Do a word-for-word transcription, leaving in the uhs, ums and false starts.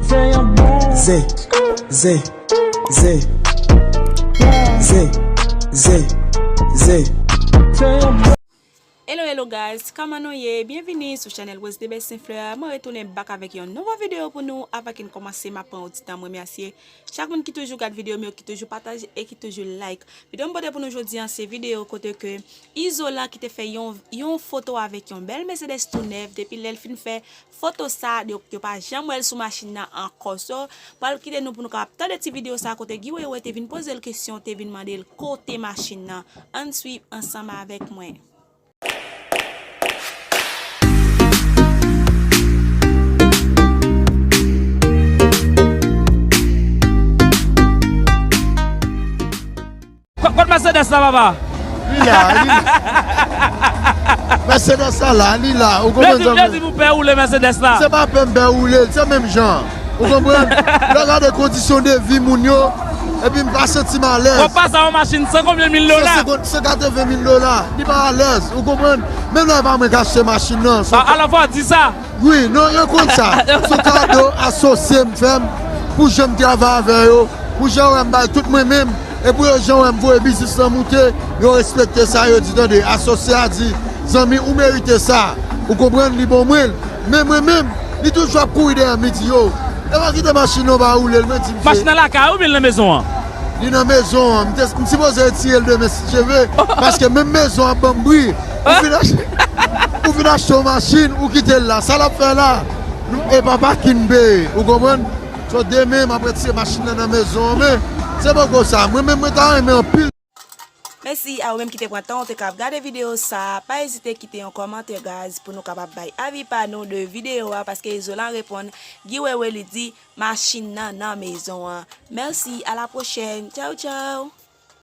Zen, zen, zen. Zen, zen, zen. Hello, hello guys, kòman nou ye? Byenvini sou chanèl Rose de Best Saint Fleur. Mwen retounen back avèk yon nouvo videyo pou nou. Avan ke n kòmanse, m ap pran yon ti tan m remèsye chak moun ki toujou gad videyo m yo, ki toujou pataje e ki toujou like. Videyo m pote pou nou jodi a, se videyo kote ke Izolan ki te fè yon, yon foto avèk yon bèl Mercedes tou nèf, depi lè l fin fè foto sa, yo, yo pa janm wè l sou machin nan ankò. So, pral kite nou pou nou kapab tande ti videyo sa kote Guy Wewe te vin poze l kesyon, te vin mande l kote machin nan. Ann swiv ansanm avèk mwen. Kot Mercedes la, papa? Li la, li la. Mercedes la la, li la. Ou konprann sa? Mèsi pou pè woule Mercedes la. Se pa pè m pè woule l, se menm jan. Ou konprann? Lè w gade kondisyon de vi moun yo, epi m pa santi m alèz. W ap pase yon machin san konbyen mil dola? San katreven mil dola. Li pa alèz, ou konprann? Menm lè e pa mwen k achte machin nan. Alò fò w di sa. Wi, non, yo konn sa. Se kado asosye m fè m pou jan m travay avè yo, pou jan yo wè m bay tout mwen menm, e pou yo jan wè m voye biznis lan moute, yo respekte sa, yo di tande, asosye a di, zanmi, ou merite sa, ou konprann, li ban mwen l. Men mwen menm, li toujou ap kouri dèyè m, li di, yo, e pa kite machin nan pa woule l, mwen di, m se. Machin nan lakay ou byen l nan mezon an? Li nan mezon an, m te, m sipoze retire l demen si Dye vle, paske menm mezon an ap ban m bri. Ou vin achte, ou vin achte yon machin, ou kite l la. Sa l ap fè la? E pa pakin m peye, ou konprann? So demen, m ap retire machin nan nan mezon an, men se poko sa. Mwen menm, mwen ta renmen anpil. Mèsi a ou menm ki te pran tan w te kab gade videyo sa. Pa ezite kite yon kòmantè, guys, pou nou kapab bay avi pa nou de videyo a, paske Izolan reponn Guy Wewe, li di machin nan nan mezon an. Mèsi, a la pwochèn. Tchaw, tchaw.